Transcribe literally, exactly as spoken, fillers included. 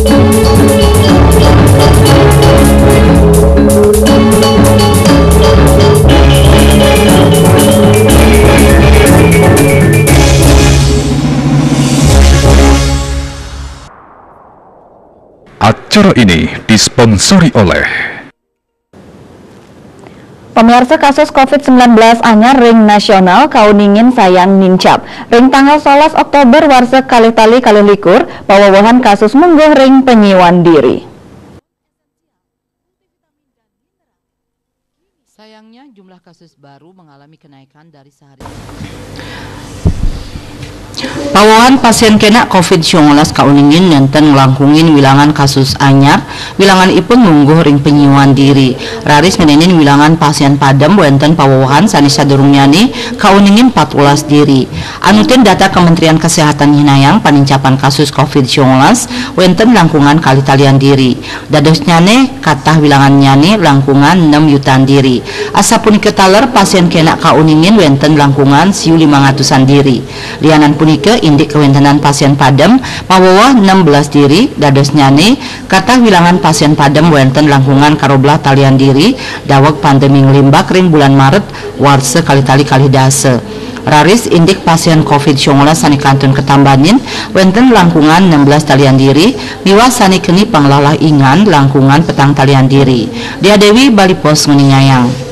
Acara ini disponsori oleh Pemirsa, kasus covid sembilan belas anyar ring nasional kauningin sayan nincap. Ring tanggal solas Oktober warsa kalih tali kalih likur, pawewehan kasus mungguh ring panyiuan diri. Sayangnya, jumlah kasus baru mengalami kenaikan dari sehari. Pawewehan pasien kenak covid sembilan belas kauningin nenten nglangkungin wilangan kasus anyar, wilangan ipun mungguh ring panyiuan diri. Raris ngenenin wilangan pasien padem wenten pawewehan sane sadurungnyane kauningin empat belas diri. Anutin data Kementerian Kesehatan nyihnayang panincapan kasus covid sembilan belas wenten langkungan kalih talian diri. Dadosnyane katah wilangannyane langkungan nem yutan diri. Asapunika taler pasien kenak kauningin wenten langkungan siu limang atusan diri. Lianan punika indik kawentenan pasien padem maweweh nem belas diri, dadosnyane katah wilangan pasien padem wenten langkungan karoblah talian diri daweg pandemi nglimbak ring bulan Maret warsa kalih tali kalih dasa. Raris indik pasien covid sembilan belas sane kantun katambanin wenten langkungan nem belas talian diri miwah sane keni panglalah ingan langkungan petang talian diri. Dia Dewi, Bali Post, nguningayang.